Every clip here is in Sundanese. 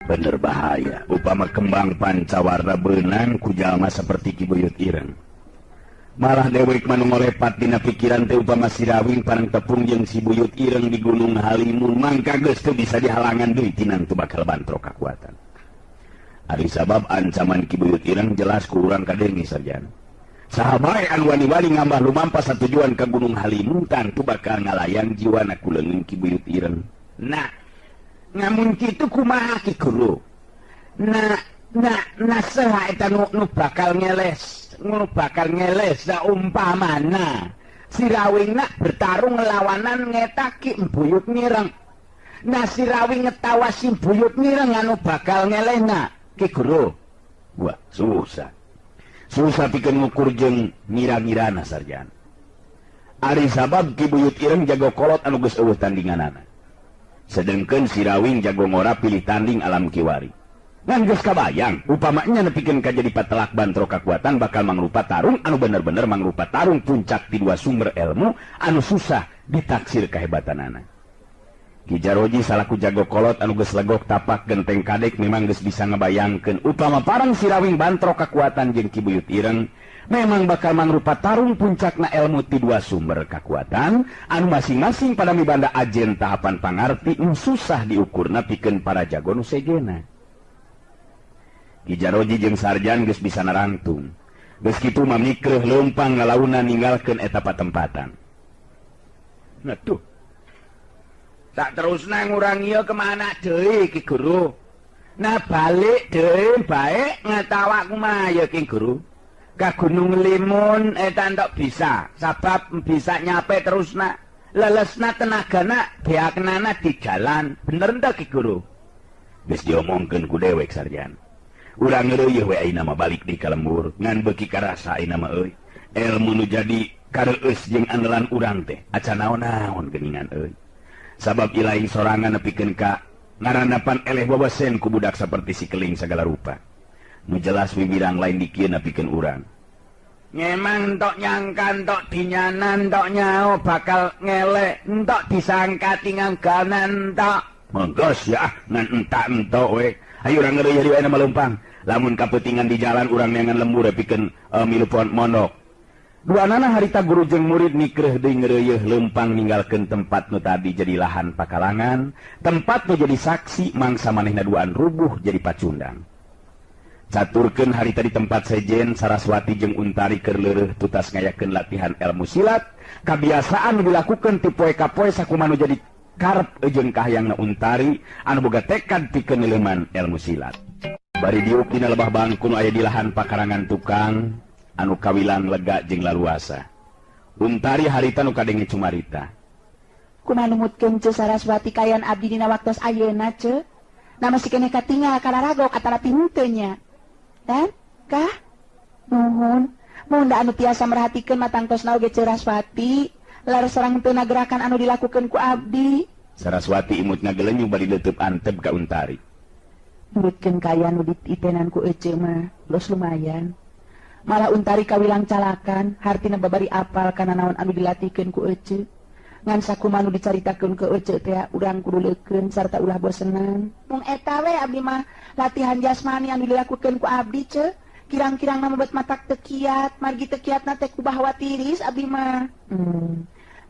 Bener bahaya upama kembang pancawarna beunang ku jalma seperti Ki Buyut Ireng. Malah dewek mah nu ngolepat dina pikiran teh upama Sirawing parang tepung jeung si Buyut Ireng di Gunung Halimun mangka geus teu bisa dihalangan deui tinantu bakal bantrok kakuatan. Ari sabab ancaman Ki Buyut Ireng jelas ku urang kadenge sarjana. Saha bae anu wani-wani ngambah lumampas satujuan ka Gunung Halimun tangtu bakal ngalayang jiwana ku leungeun Ki Buyut Ireng. Nah, ngamun kitu kumaha Ki Guru? Nah, nah, nah saha eta nu bakal ngeles, nu bakal ngeles saumpamana Sirawing nak bertarung ngelawanan ngeta Ki Buyut Ireng. Nah, Sirawing ngetawa si Buyut Ireng anu bakal ngelehna Ki Guru. Wah, susah. Susah pikeun ngukur jeung ngira-ngirana sarjana. Ari sabab Ki Buyut Ireng jago kolot anu geus eueuh tandinganana. Sedengkeun Sirawing jago ngora pilih tanding alam kiwari. Ngan geus kabayang upamanya nepikeun ka jadi patelak bantrok kakuatan bakal mangrupa tarung anu bener-bener mangrupa tarung puncak ti dua sumber ilmu anu susah ditaksir kehebatanana. Ki Jaroji salaku jago kolot anu geus legok tapak genteng kadek memang geus bisa ngabayangkeun upama parang Sirawing bantrok kakuatan jeung Ki Buyut Ireng memang bakal mangrupa tarung puncakna ilmu ti dua sumber kakuatan anu masing-masing pada mibanda ajen tahapan pangarti nu susah diukurna pikeun para jago nu sejena. Ki Jaroji jeung Sarjan geus bisa narangtung. Geus kitu mah mikreuh leumpang ngalauna ninggalkeun eta patempatan. Nah tuh. Tak terusna ngurang ieu kemana deui Ki Guru? Nah balik deui bae ngetawa kumaha ya Ki Guru? Ka Gunung Limun eta entok bisa, sabab bisa nyape terusna. Lelesna tenagana beaknana di jalan. Bener ente Ki Guru? Geus diomongkeun ku dewek Sarjan. Urang ngeureuy we ayeuna mah balik di ka lembur, ngan beuki karasa ayeuna mah euy. Elmu nu jadi kareueus jeung andalan urang teh acan naon-naon geuningan euy. Sabab ilaing sorangan nepikeun ka ngarandapan eleh wawasen ku budak saperti si keling sagala rupa. Nu jelas wiwirang lain dikieun nepikeun urang. Ngemang entok nyangka entok dinyana entok nyao bakal ngelek entok disangka tingangganan entok. Menggeus ya ngan entak entok we. Ayo urang ngeureuy jadi wae malumpang. Lamun kapeutingan di jalan urang neangan lembur pikeun milu mondok. Duanana harita guru jeung murid mikreuh deui ngeureuyeih leumpang ninggalkeun tempat nu tadi jadi lahan pakalangan, tempat nu jadi saksi mangsa manehna duaan rubuh jadi pacundang. Caturkeun harita di tempat sejen Saraswati jeung Untari keur leureuh tutas ngayakeun latihan ilmu silat, kabiasaan nu dilakukeun ti poe ka poe sakumaha nu jadi karep jeung kahayangna Untari anu boga tekad pikeun neuleman ilmu silat. Bari diuk dina lebah bangku nu aya di lahan pakarangan tukang anu kawilang lega jeung laluasa. Untari harita nu kadenge cumarita. Kumaha numutkeun Ceu Saraswati kayan abdi dina waktos ayeuna Ceu? Na masih keneh katingal kararagok atara henteu nya. Dan kah? Nuhun, mun da anu tiasa merhatikeun matangtosna oge Ceu Saraswati, laras sareng henteu gerakan anu dilakukeun ku abdi. Saraswati imut ngagelenyu bari leuteub antep ka Untari. Nurutkeun kaya nu diitenan ku ece mah, los lumayan. Malah Untari kawilang calakan, hartina babari apal kana naon anu dilatihkeun ku ece. Ngan sakumaha nu dicaritakeun ke ece teh urang kudu leukeun sarta ulah bosenan. Mung eta we abdi mah latihan jasmani anu dilakukeun ku abdi ce. Kirang-kirang mah bet matak teu kiat, margi teu kiatna teh ku bahawa tiris abdi mah.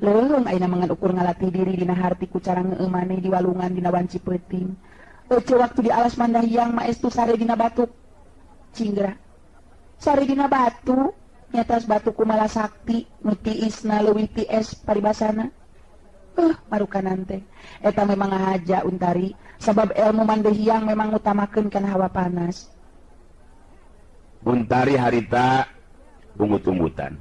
Leuheung ayeuna mah ngan ukur ngalatih diri dina harti ku cara ngeueumane di walungan dina wanci peuting. Ece waktu di alas Mandahyang mah estu sare dina batu cinggra. Sare dina batu, nyatas batu kumala sakti, nu tiisna leuwih ties paribasana. Marukanan teh. Eta memang ngahaja Untari, sabab ilmu Mandahyang memang ngutamakeun kana hawa panas. Untari harita ungut-ungutan.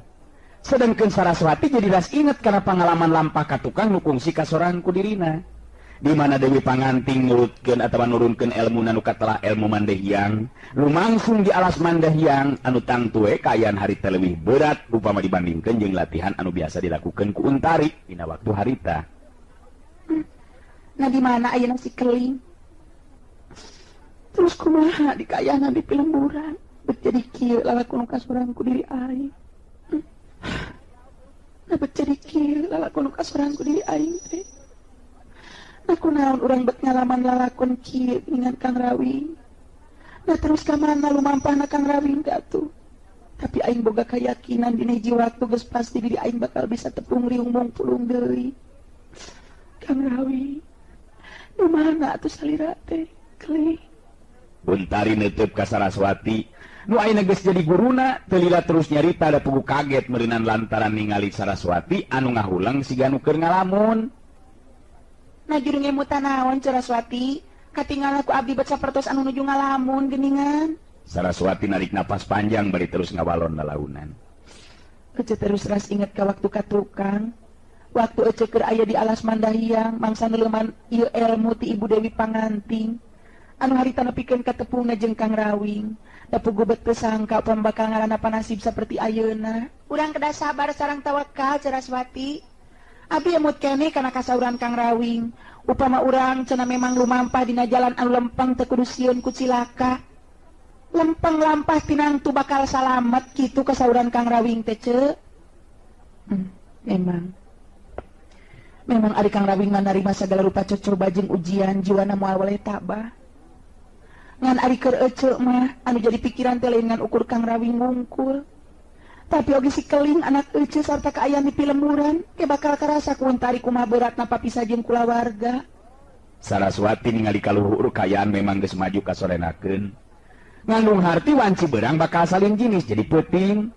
Sedangkan Saraswati jadi ras inget karena pengalaman lampah ka tukang nu kungsi kasorang ku dirina. Di mana Dewi Panganting nurutkeun atawa nurunkeun ilmu nu katelah ilmu Mandahyang, lumangsung di alas Mandahyang anu tangtu we kaayaan harita leuwih berat upama dibandingkeun jeung latihan anu biasa dilakukeun ku Untari dina waktu harita. Nah di mana ayeuna si keling? Terus kumaha dikayanan di pilemburan? Bet jadi kieu lalakon kasorang ku diri aing. Nah bet jadi kieu lalakon kasorang ku diri aing teh. Nah kunaon urang bet ngalaman lalakon kieu dengan Kang Rawing. Nah terus ka mana lumampahna Kang Rawing atuh. Tapi aing boga keyakinan dina hiji waktu geus pasti diri aing bakal bisa tepung riung mungpulung deui. Kang Rawing, nu mana atuh salira teh? Kelih. Untari neuteub ka Saraswati, nu ayeuna geus jadi guruna, teu lila terus nyarita da puguh kaget meureunan lantaran ningali Saraswati anu ngahuleng siga nu keur ngalamun. Nah juru ngemutan naon Saraswati, katingal ku abdi bet sapertos anu nuju ngalamun geuningan. Saraswati narik napas panjang bari terus ngawalon lalaunan. Ece terus ras inget ka waktu ka tukang. Waktu ece keur aya di alas Mandahyang, mangsa neuleman ieu elmu ti Ibu Dewi Panganting. Anu harita nepikeun ka tepungna jeung Kang Rawing. Da puguh bet teu sangka pambakal ngaranna panasib saperti ayeuna. Urang kedah sabar sareng tawakal Saraswati. Abdi emut keneh kana kasauran Kang Rawing. Upama urang cenah memang lumampah dina jalan anu lempeng teu kudu sieun ku cilaka. Lempeng lampah tinangtu bakal salamet kitu kasauran Kang Rawing teh ce. Memang. Memang ari Kang Rawing mah narima sagala rupa cocoba jeung ujian jiwana moal weleh tabah. Ngan ari keur ece mah anu jadi pikiran teh lain ngan ukur Kang Rawing wungkul. Tapi oge si keling anak ece sarta kaayaan di pilemburan ke bakal karasa ku Untari kumaha beratna papisah jeung kulawarga. Saraswati ningali kaluhur kaayaan memang geus maju kasorenakeun. Ngandung harti wanci berang bakal salin jinis jadi peuting.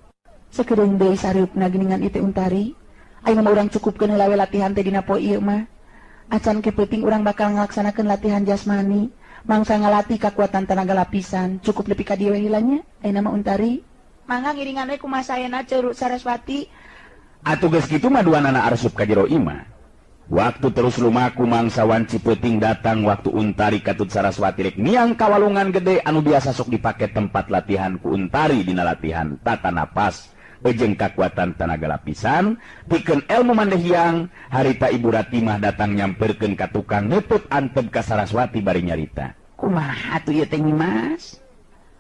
Sakedeung deui sareupna geuningan ieu teh Untari. Ayeuna mah urang cukupkeun heula we latihan teh dina poe ieu mah. Acan ke peuting urang bakal ngalaksanakeun latihan jasmani. Mangsa ngalatih kakuatan tenaga lapisan, cukup nepi ka dieu we heula nya. Ayeuna mah Untari. Mangga ngiringan we kumaha saena Ceuk Saraswati. Atuh geus kitu mah duanana arsup ka jero imah. Waktu terus lumaku mangsa wanci peuting datang waktu Untari katut Saraswati rek miang kawalungan gede anu biasa sok dipake tempat latihan ku Untari dina latihan tata napas jeung kakuatan tenaga lapisan pikeun elmu Mandahyang. Harita Ibu Ratimah datang nyamperkeun ka tukang neuteut antep ka Saraswati bari nyarita. Kumaha atuh ieu teh Nyimas?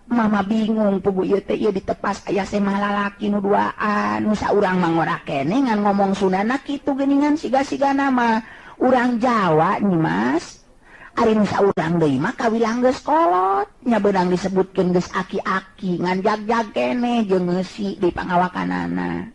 Mama bingung puguh ieu teh ieu ditepas aya semah lalaki nu duaan nu saurang mah ngora keneh ngan ngomong Sundana kitu geuningan siga-sigana mah urang Jawa Nyimas. Ari nu saurang deui mah kawilang geus kolot nya beunang disebutkeun geus aki-aki ngan jag-jag keneh jeung ngeusi di pangawakanana.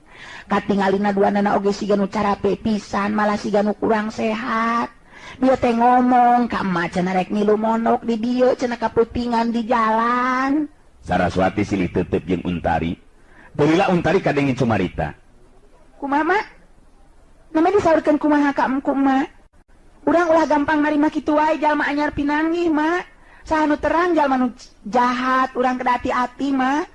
Katingalina duanana oge siga nu carape pisan malah siga nu kurang sehat. Dia teh ngomong ka emak cenah rek milu monok di dieu cenah kapeutingan di jalan. Saraswati silih tetep jeung Untari. Teu lila Untari kadengin cumarita. Kumaha mak? Namanya disaurkeun kumaha ka emku mak? Urang ulah gampang narima kitu wae jalma anyar pinanggih mak. Saha nu terang jalma nu jahat urang kedah ati-ati mak.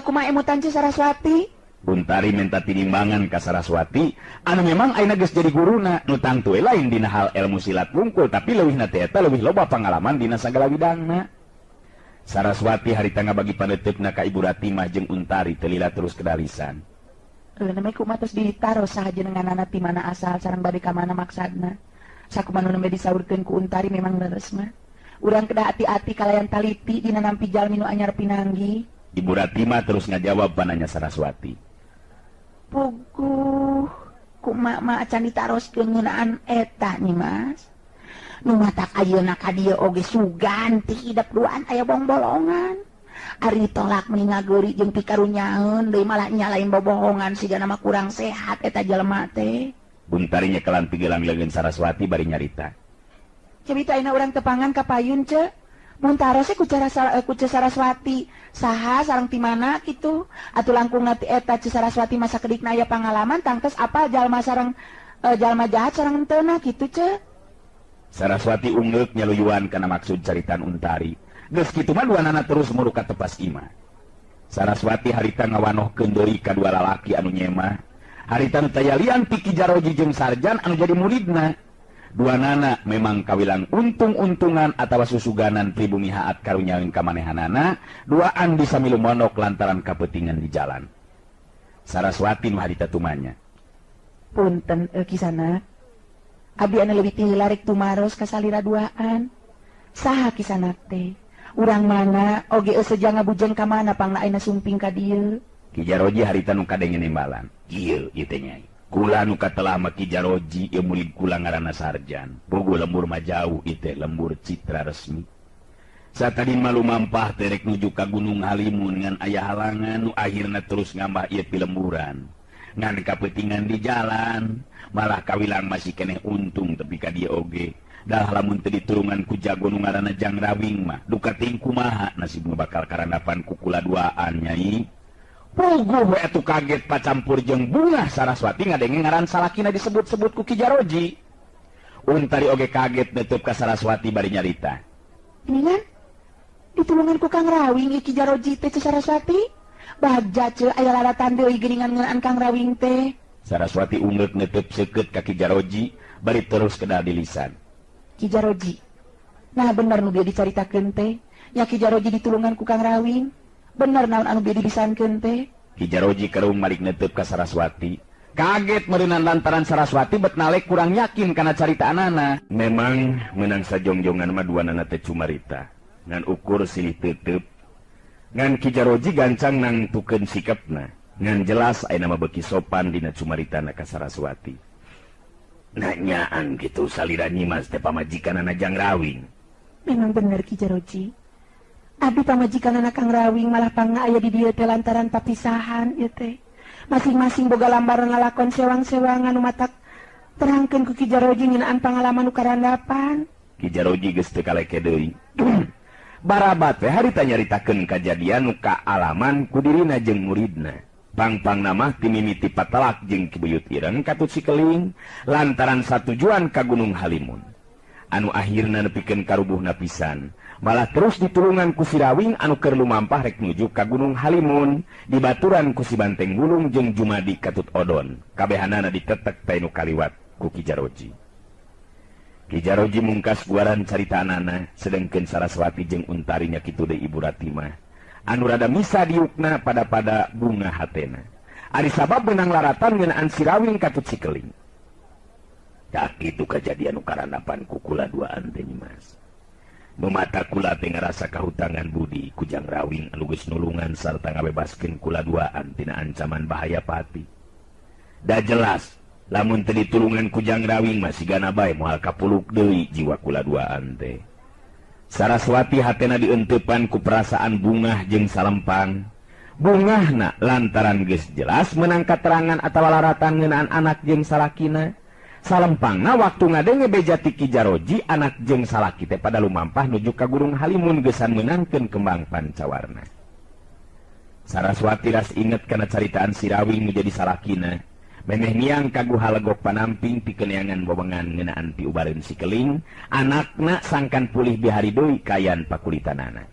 Kumaha emutan Ci Saraswati? Untari minta tinimbangan ka Saraswati anu memang ayeuna geus jadi guruna nu tangtu we lain dina hal ilmu silat wungkul tapi leuwihna teh eta leuwih loba pangalaman dina sagala widangna. Saraswati harita ngabagi paneuteup ka Ibu Ratimah jeung Untari teu lila terus kedalisan. Namanya kumaha tos ditaros saha jenenganana ti mana asal sareng bade ka mana maksadna. Sakumaha nu nembe disaurkeun ku Untari memang leres mah. Urang kedah ati-ati kalayan taliti dina nampi jalmi nu anyar pinanggih. Ibu Ratimah terus ngajawab pananya Saraswati. Puguh kumaha mah acan ditaroskeun ngeunaan eta Nyimas. Nu matak ayeuna ka dieu oge sugan ti hidep duaan aya bongbolongan. Ari tolak meni ngageuri jeung pikarunyaeun deui malah nya lain bobohongan sigana mah kurang sehat eta jelema teh. Untari nyekelan pigelang leungeun Saraswati bari nyarita. Cerita ayeuna urang tepangan ka payun ce. Mun taros ku cara ku Ce Saraswati saha sareng ti mana kitu atuh langkung ti eta Ce Saraswati masa kedikna aya pangalaman tangtes apal jalma sareng jalma jahat sareng henteu kitu ce. Saraswati ungeuk nyaluyuan kana maksud caritan Untari. Geus kitu mah duanana terus muru ka tepas imah. Saraswati harita ngawanohkeun deui ka dua lalaki anu nyemah. Harita nu tayalian ti Ki Jaroji jeung Sarjan anu jadi muridna. Duanana memang kawilang untung-untungan atawa susuganan pribumi haat karunyaeun kamanehanana, duaan bisa milu monok lantaran kapeutingan di jalan. Saraswati nu harita tumanya. Punten kisana. Abdi anu leuwih ti heula rek tumaros ka salira duaan. Saha kisanak teh? Urang mana oge seja ngabujeng ka mana pangna ayeuna sumping ka dieu. Ki Jaroji harita nu kadenge nimbalan. Ieu ieu teh nyai. Kula nu katelah mah Ki Jaroji ieu murid kula ngaranna Sarjan. Bogo lembur mah jauh ieu teh lembur Citra Resmi. Satadin mah lumampah teh rek nuju ka Gunung Halimun ngan aya halangan nu akhirna terus ngambah ieu pilemburan. Ngan kapeutingan di jalan, malah kawilang masih keneh untung tepi ka dieu oge. Dah lamun teu ditulungan ku jago nu ngaranna Jang Rawing mah duka ting kumaha nasibna bakal karandapan ku kula duaan nyai. Puguh we atuh kaget pacampur jeung bungah Saraswati ngadenge ngaran salakina disebut-sebut ku Ki Jaroji. Untari oge kaget neuteub ka Saraswati bari nyarita. Geuningan ditulungan ku Kang Rawing Ki Jaroji teh Saraswati. Bagja ceu aya laratan deui geuningan ngeunaan Kang Rawing teh. Saraswati ungeut neuteub seukeut ka Ki Jaroji bari terus kedal di lisan. Ki Jaroji. Nah bener nu bieu dicaritakeun teh. Nya Ki Jaroji ditulungan ku Kang Rawing. Bener naon anu bieu dibisankeun teh. Ki Jaroji kerung malik neuteub ka Saraswati. Kaget meureunan lantaran Saraswati bet nalek kurang yakin kana caritaanana. Memang meunang sajongjongan mah duanana teh cumarita. Ngan ukur silih teuteub. Ngan Ki Jaroji gancang nangtukeun sikapna. Ngan jelas ayeuna mah beuki sopan dina cumaritana ka Saraswati. Nanyaan kitu salira Nyimas teh pamajikanana Jang Rawing. Memang bener Ki Jaroji. Abi pamajikanana Kang Rawing malah pangna aya di dieu teh lantaran papisahan ieu teh. Masing-masing boga lambaran lalakon sewang-sewangan nu matak terangkeun ku Ki Jaroji ngeunaan pangalaman nu karandapan. Ki Jaroji geus teu kaleke deui. Barabat we harita nyaritakeun kajadian nu kaalaman ku dirina jeung muridna. Pangpangna mah timimiti patelak jeung Ki Buyut Ireng katut Sikeling lantaran satujuan ka Gunung Halimun. Anu akhirna nepikeun karubuhna pisan. Malah terus ditulungan ku si Rawing anu keur lumampah rek nuju ka Gunung Halimun dibaturan ku si Banteng Wulung jeung Jumadi katut Odon. Kabehanana ditetek teh nu kaliwat ku Ki Jaroji. Ki Jaroji mungkas guaran caritaanana sedengkeun Saraswati jeung Untari nya kitu deui Ibu Ratimah. Anu rada misa diukna pada-pada bunga hatena. Ari sabab meunang laratan ngeunaan si Rawing katut Sikeling. Tak kitu kajadian nu karandapan ku kula duaan teh Nyimas. Memata kula teh ngarasa kahutangan budi ku Jang Rawing anu geus nulungan sarta ngabebaskeun kula duaan tina ancaman bahaya pati. Da jelas lamun teu ditulungan ku Jang Rawing mah sigana bae moal kapuluk deui jiwa kula duaan teh. Saraswati hatena dienteupan ku perasaan bungah jeung salempang. Bungahna lantaran geus jelas meunang katerangan atawa laratan ngeunaan anak jeung salakina. Salempangna waktu ngadenge beja ti Ki Jaroji anak jeung salaki teh pada lumampah nuju ka Gunung Halimun geusan meunangkeun kembang pancawarna. Saraswati ras inget kana caritaan si Rawing nu jadi salakina. Memeh niang ka guha legok panamping pikeneangan wewengan ngeunaan piubareun Sikeling, anakna sangkan pulih bihari deui kayan pakulitanana.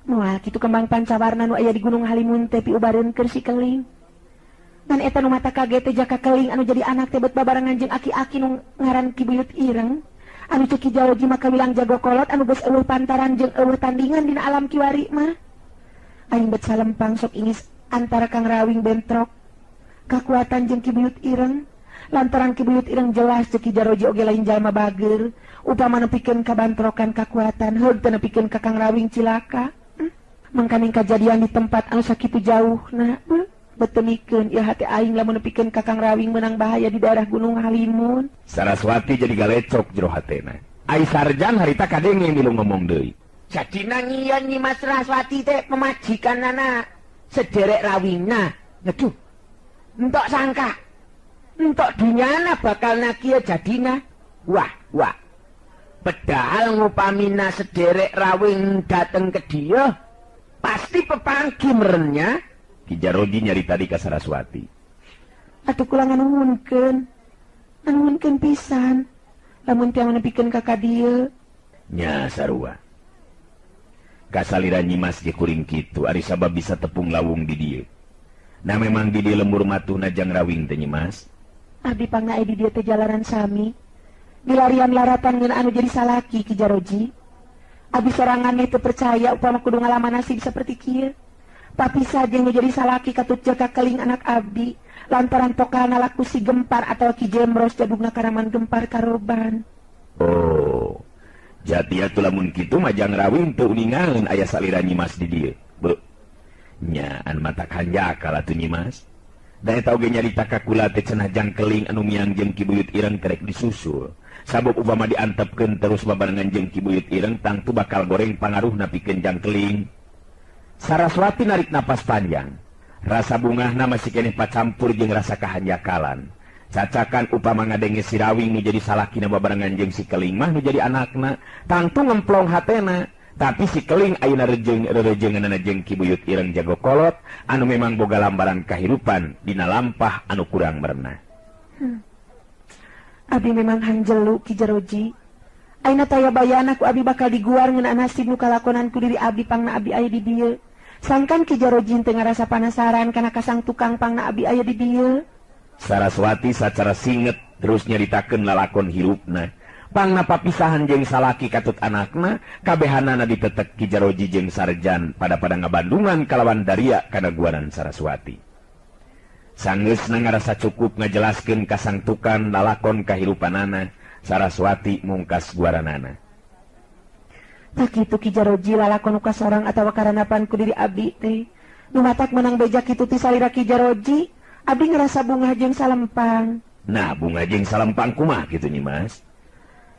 Moal kitu kembang pancawarna nu aya di Gunung Halimun teh piubareun keur Sikeling. Dan eta nu mata kaget teh jaka keling anu jadi anak teh bet babarengan jeung aki-aki nu ngaran Ki Buyut Ireng. Anu cek Ki Jaroji mah kawilang jago kolot anu geus eueuh pantaran jeung eueuh tandingan dina alam kiwari mah. Aing bet salempang sok ingis antara Kang Rawing bentrok kakuatan jeung Ki Buyut Ireng. Lantaran Ki Buyut Ireng jelas cek Ki Jaroji oge lain jalma bager. Upama nepikeun kabantrokan kakuatan heug teu nepikeun ka Kang Rawing cilaka. Mangkaning kajadian di tempat anu sakitu jauhna. Betemikeun ieu hate aing lamun nepikeun ka Kang Rawing meunang bahaya di daerah Gunung Halimun. Saraswati jadi galecok jero hatena. Ai Sarjan harita kadenge milu ngomong deui. Jadina nyian Nyi Mas Saraswati teh pemajikanana sederek Rawingna. Aduh. Entok sangka. Entok dunyana bakal nakia jadina. Wah, wah. Padahal ngupamina sederek Rawing dateng ke dia, pasti pepanggi merennya. Ki Jaroji nyari tadi ka Saraswati. Atuh kula nganuhunkeun. Nganuhunkeun pisan. Lamun tiang nepikeun ka ka dieu. Nya sarua. Kasalira Nyimas ge kuring kitu ari sabab bisa tepung lawung di dieu. Nah memang di dieu lembur matuhna Jang Rawing teh Nyimas. Abdi pangna di dieu teh jalanan sami. Dilarian laratan ngeunaan anu jadi salaki Ki Jaroji. Abi sorangan teu percaya upama kudu ngalaman nasib seperti kieu. Papisah jeung nu jadi salaki katut jaka keling anak abdi lantaran tokana laku si Gempar atau Ki Jemros jadugna karaman Gempar karoban. Oh, jadi atuh lamun kitu mah Jang Rawing teu uningaeun aya salira Nyimas di dieu. Beuh. Nyaan mata kanjakal atuh Nyimas. Da eta oge nyarita ka kula teh cenah jangkeling anu miang jeung Ki Buyut Ireng kerek disusul. Sabab upama diantepkeun terus babarengan jeung Ki Buyut Ireng tangtu bakal goreng pangaruhna pikeun jangkeling. Saraswati narik napas panjang. Rasa bungahna masih keneh pacampur jeung rasa kahanjakalan. Cacakan upama ngadenge si Rawing nu jadi salakina babarengan jeung si Keling mah nu jadi anakna, tangtu ngemplong hatena. Tapi si Keling ayeuna rerejenganana jeung Ki Buyut Ireng jago kolot anu memang boga lambaran kahirupan dina lampah anu kurang merenah. Abi memang hanjelu Ki Jaroji. Ayeuna taya bayana ku abi bakal diguar ngeunaan nasib nu kalakonan ku diri abdi pangna abdi aya di dieu. Sangkan Ki Jaroji teu ngarasa panasaran kana kasang tukang pangna abdi aya di dieu. Saraswati sacara singet terus nyaritakeun lalakon hirupna. Pangna papisahan jeung salaki katut anakna, kabehanana ditetek Ki Jaroji jeung Sarjan pada-pada ngabandungan kalawan daria kana guaran Saraswati. Sanggeusna ngarasa cukup ngajelaskeun ka sang tukang lalakon kahirupanana, Saraswati mungkas guaranana. Tak kitu Ki Jaroji lalakon ka sorang atawa karanapan ku diri abdi teh. Nu matak menang beja kitu ti salira Ki Jaroji, abdi ngerasa bungah jeung salempang. Nah, bunga jeung salempang kumaha kitu Nyi Mas?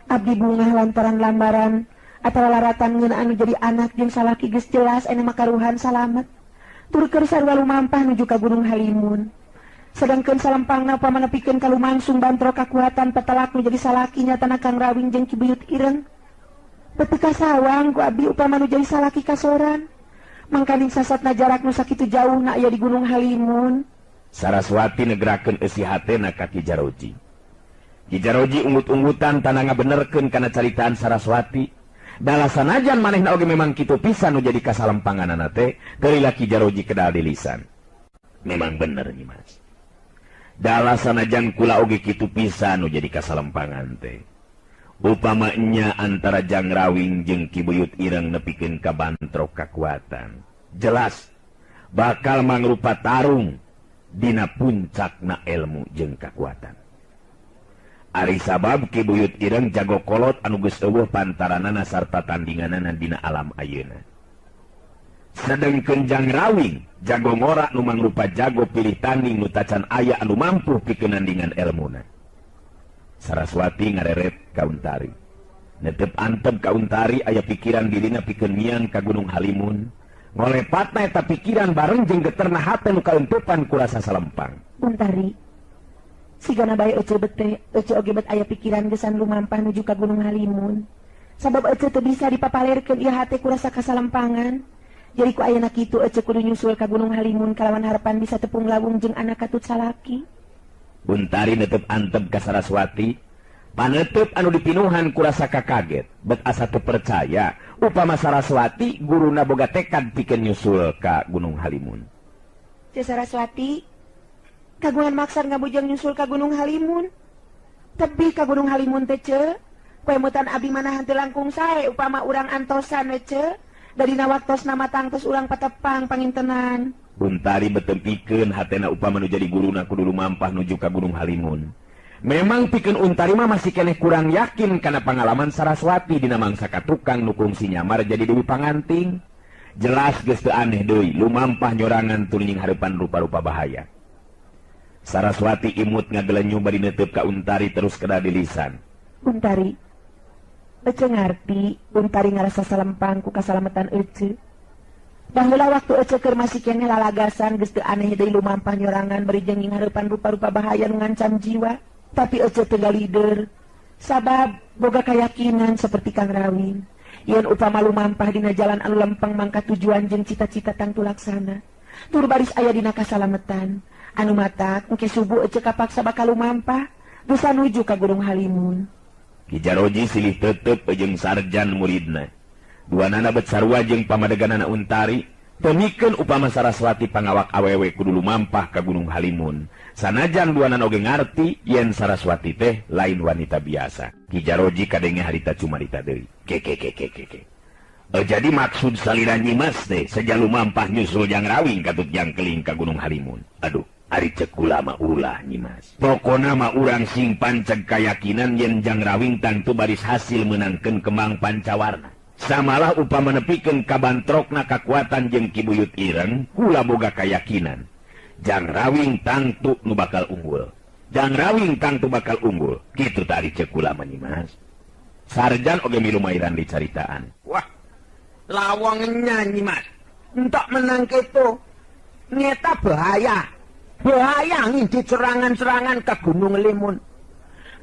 Abdi bungah lantaran lambaran atawa laratan ngeunaan nu jadi anak jeung salaki geus jelas aya makaruhan salamet. Tur keur sarua lumampah nuju ka Gunung Halimun. Sedangkeun salempangna upama nepikeun ka lumangsung bantrok kakuatan petelak nu jadi salaki nyatana Kang Rawing jeung Ki Buyut Ireng. Beuteung kasawang ku abdi upama nu jadi salaki kasoran. Mangkaning sasatna jarak nu sakitu jauhna aya di Gunung Halimun. Saraswati negrakeun eusi hatena ka Ki Jaroji. Ki Jaroji unggut-unggutan tanah ngabenerkeun kana caritaan Saraswati. Dala sanajan manehna oge memang kitu pisan nu jadi kasalempanganana teh, geulila Ki Jaroji kedal di lisan. Memang bener Nyi Mas. Dala sanajan kula oge kitu pisan nu jadi kasalempangan teh. Upama nya antara Jang Rawing jeung Ki Buyut Ireng nepikeun ka bantrok kakuatan. Jelas bakal mangrupa tarung dina puncakna ilmu jeung kakuatan. Ari sabab Ki Buyut Ireng jago kolot anu geus eueuh pantaranana sarta tandinganana dina alam ayeuna. Sedengkeun Jang Rawing jago ngora nu mangrupa jago pilih tanding nu tacan aya anu mampu pikeun nandingan elmuna. Saraswati ngareret ka Untari. Netep antep ka Untari aya pikiran dirina pikeun miang ka Gunung Halimun. Ngolepatna eta pikiran bareng jeung geterna hate nu kauntupan ku rasa salempang. Untari, sigana bae ece bete, ece oge bet aya pikiran gesan lumampah nuju ka Gunung Halimun. Sabab ece teu bisa dipapalerkeun ieu hate ku rasa kasalempangan. Jadi ku ayeuna kitu ece kudu nyusul ka Gunung Halimun kalawan harapan bisa tepung lawung jeung anak katut salaki. Untari netep antep ka Saraswati, panetep anu dipinuhan ku rasa kakaget, bet asa teu percaya upama Saraswati guruna boga tekad pikeun nyusul ka Gunung Halimun. Ce Saraswati, kagungan maksad ngabujang nyusul ka Gunung Halimun. Tebih ka Gunung Halimun teh ce, koemutan abdi manahan teu langkung sae upama urang antosan we ce, dadina waktosna matang tos urang patepang pangintenan. Untari betempikeun hatena upama nu jadi guruna kudu lumampah nuju ka Gunung Halimun. Memang pikeun Untari mah masih keneh kurang yakin kana pangalaman Saraswati dina mangsa ka tukang nu kungsi nyamar jadi Dewi Panganting. Jelas geus teu aneh deui lumampah nyorangan tur nyinghareupan rupa-rupa bahaya. Saraswati imut ngagelenyu bari neuteup ka Untari terus kena di lisan. Untari, ece ngarti, Untari ngarasa salempang ku kasalametan ece. Baheula waktu ece keur masih keneh lalagasan geus teu aneh deui lumampah nyorangan bari jeung nyinghareupan rupa-rupa bahaya nu ngancam jiwa. Tapi ece teu galider, sabab boga kayakinan seperti Kang Rawing. Yen upama lumampah dina jalan anu lempeng mangka tujuan jeung cita-cita tangtu laksana. Tur baris aya dina kasalametan. Anu matak engke subuh ece kapaksa bakal lumampah bisa nuju ka Gunung Halimun. Ki Jaroji silih tetep jeung sarjan muridna. Duanana bet sarua jeung pamadeganana Untari, temikeun upama Saraswati pangawak awewe kudu lumampah ka Gunung Halimun. Sanajan duanana oge ngarti yen Saraswati teh lain wanita biasa. Ki Jaroji kadenge harita cumarita deui. Ke ke ke ke ke. Jadi maksud salira Nyi Mas teh seja lumampah nyusul Jang Rawing katut Jangkeling ka Gunung Halimun. Aduh, ari cek kula mah ulah Nyi Mas. Pokona mah urang sing panceg kayakinan yen Jang Rawing tangtu baris hasil meunangkeun kembang pancawarna. Samalah upama nepikeun kabantrokna kakuatan jeung Ki Buyut Ireng, kula boga kayakinan. Jang Rawing tangtu nu bakal unggul. Jang Rawing tangtu bakal unggul. Kitu tadi ceuk kula mah Nyimas. Sarjan oge milu mairan dicaritaan. Wah, lawangnya Nyimas. Entok menang kitu. Nyeta bahaya. Bahaya ngindit serangan-serangan ke Gunung Limun.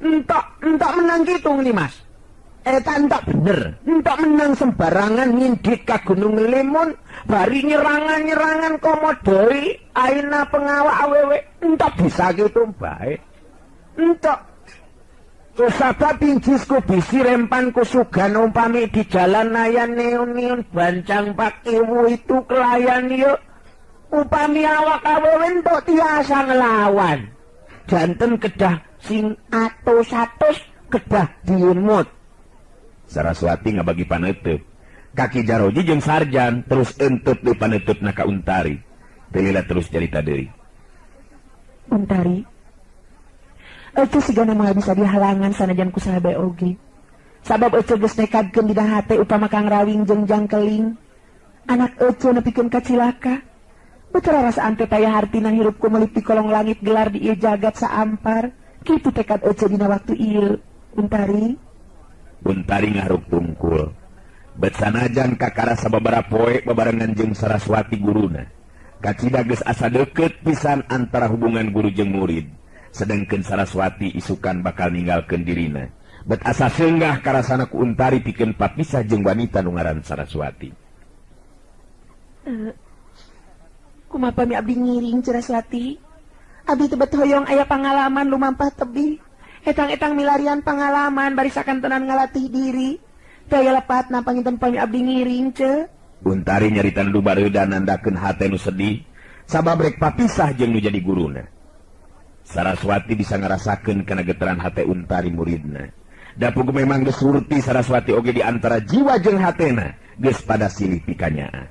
Entok menang kitu Nyimas. Eta entok bener. Entok menang sembarangan ngindit ke Gunung Limun, bari nyerangan-nyerangan komodoi aina pengawak awewe. Entok bisa gitu bae. Entok kusabab injisku bisi rempan kusugan umpami di jalan nayan neon-neon bancang pakiwu itu kelayan yuk. Upami awak awewe entok tiasa ngelawan. Janten kedah sing atus-atus kedah diemut. Saraswati ngabagi paneuteub. Kaki Jaroji jeung Sarjan terus enteup di paneuteup ka Untari. Teu terus carita deui. Untari, ece sigana moal bisa dihalangan sanajan ku saha bae oge. Sabab ece geus nekadkeun dina hate upama Kang Rawing jeung Jangkeling. Anak ece nepikeun ka cilaka. Betul rasaan teh taya hartina hirupku meulip di kolong langit gelar di ieu jagat saampar. Kitu tekad ece dina waktu ieu, Untari. Untari ngarup tungkul. Bet sanajan kakara sababaraha poe babarengan jeung Saraswati guruna. Kacida geus asa deukeut pisan antara hubungan guru jeung murid. Sedangkan Saraswati isukan bakal ninggalkeun dirina. Bet asa seunggah karasana ku Untari pikeun papisah jeung wanita nu ngaran Saraswati. Kumaha pami abdi ngiring Saraswati? Abdi teu bet hoyong aya pangalaman lumampah tebih. Etang-etang milarian pangalaman barisakan tenan ngalatih diri. Teu aya lepat panginten pami abdi ngiring ce. Untari nyaritan du bareuda nandakeun hate nu sedih sabab rek papisah jeung nu jadi guruna. Saraswati bisa ngarasakeun kana getaran hate Untari muridna. Da pugu memang geus surti Saraswati oge di antara jiwa jeung hatena geus pada silih pikanyaa.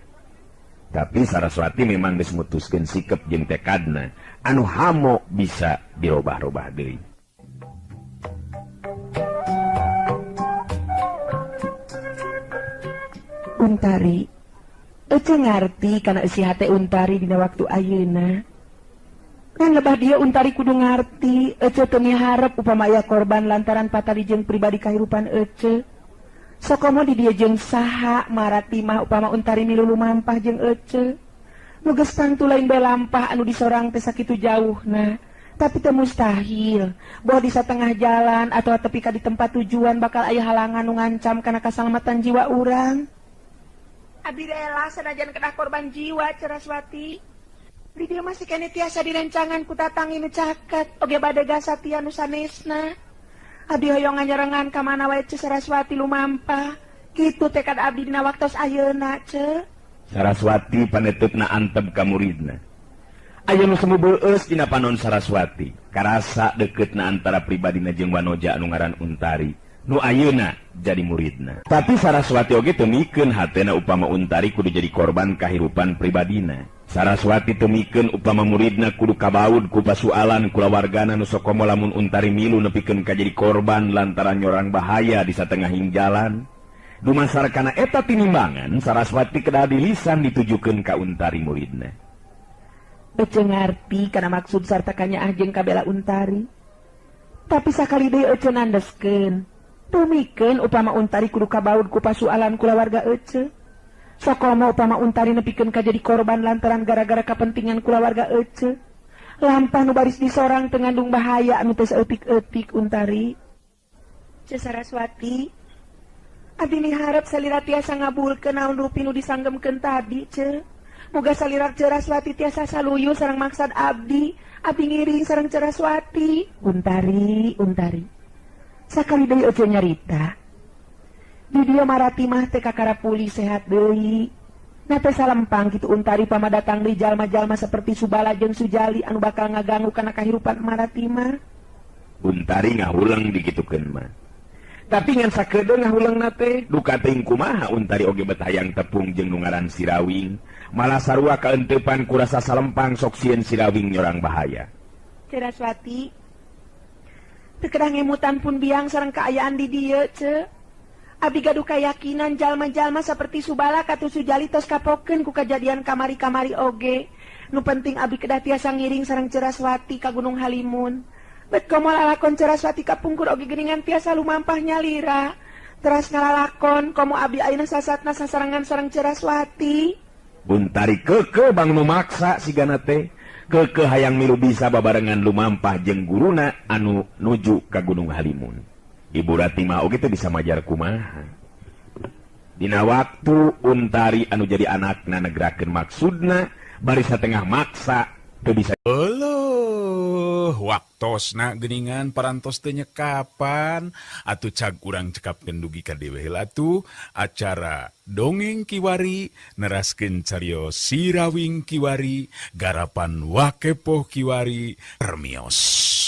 Tapi Saraswati memang geus mutuskeun sikep jeung tekadna anu hamo bisa dirobah-robah deui. Untari, ece ngarti kana eusi hate Untari dina waktu ayeuna. Kan lebah dia Untari kudu ngarti, ece teu miharep upama aya korban lantaran patali jeung pribadi kahirupan ece. Sokomo di dieu jeung saha marati mah upama Untari milu lumampah jeung ece. Nu geus tangtu lain bae lampah anu disorang teh sakitu jauhna. Tapi teu mustahil boh di satengah jalan atau tepi ka di tempat tujuan bakal aya halangan nu ngancam kana kasalamatan jiwa urang. Abdi rela sanajan kedah korban jiwa Saraswati. Di dieu masih keneh tiasa direncangan ku tatangi nu caket oge bade gasatia nu sanesna. Abdi hoyong nganyerengan ka mana wae ce Saraswati lumampah. Kitu tekad abdi dina waktos ayeuna ce. Saraswati paneutupna antep ka muridna. Aya nu semu beueus dina panon Saraswati. Karasa deuketna antara pribadina jeung wanoja anu ngaran Untari. Nu ayeuna jadi muridna. Tapi Saraswati oge teu mikeun hatena upama Untari kudu jadi korban kahirupan pribadina. Saraswati teu mikeun upama muridna kudu kabaud ku pasualan kulawargana nu sokomo lamun Untari milu nepikeun ka jadi korban lantaran nyorang bahaya di satengahing jalan. Dumasar kana eta tinimbangan Saraswati kedah dilisan ditujukeun ka Untari muridna. Ece ngarti kana maksud sarta kanyaah jeung kabela Untari. Tapi sakali deui ece nandeskeun. Tumikeun upama Untari kudu kabaud ku pasualan kulawarga ece. Sokomo upama Untari nepikeun ka jadi korban lantaran gara-gara kapentingan kulawarga ece. Lampah nu baris disorang teu ngandung bahaya anu teu saeutik-eutik Untari. Ce Saraswati, abdi miharep salira tiasa ngabulkeun naon rupi nu disanggemkeun tadi ce. Moga salira Saraswati tiasa saluyu sareng maksad abdi, abdi ngiring sareng Saraswati. Untari, Untari. Sakali deui ece nyarita. Di dieu marati mah teh kakara pulih sehat deui. Na teh salempang kitu Untari pama datang deui jalma-jalma seperti Subala jeung Sujali anu bakal ngaganggu kana kahirupan marati mah. Untari ngahuleng dikitukeun mah. Tapi ngan sakedeung ngahuleungna teh duka teuing kumaha Untari oge bet hayang tepung jeung nu ngaran Sirawing. Malah sarua kaenteupan ku rasa salempang sok sieun Sirawing nyorang bahaya. Saraswati teu kedah ngemutan pun biang sareng kaayaan di dieu ce. Abdi gaduh kayakinan jalma-jalma seperti Subala katu Sujali tos kapokeun ku kajadian kamari-kamari oge. Nu penting abdi kedah tiasa ngiring sareng Ceraswati ka Gunung Halimun. Bet komo lalakon Ceraswati kapungkur oge geuningan tiasa lumampah nyalira. Teras ngalalakon komo abdi ayeuna sasatna sasarengan sareng Ceraswati. Buntari keke bang nu maksa sigana teh. Keke hayang milu bisa babarengan lumampah jeung guruna anu nuju ka Gunung Halimun. Ibu Rati mah oge teu bisa majar kumaha. Dina waktu Untari anu jadi anakna negrakeun maksudna bari satengah maksa teu bisa. Euleuh, waktosna geuningan parantos teu nyekapan atuh cag urang cekapkeun dugi ka dewe heula atuh acara dongeng kiwari neraskeun carios Sirawing kiwari garapan Wakepoh kiwari permios.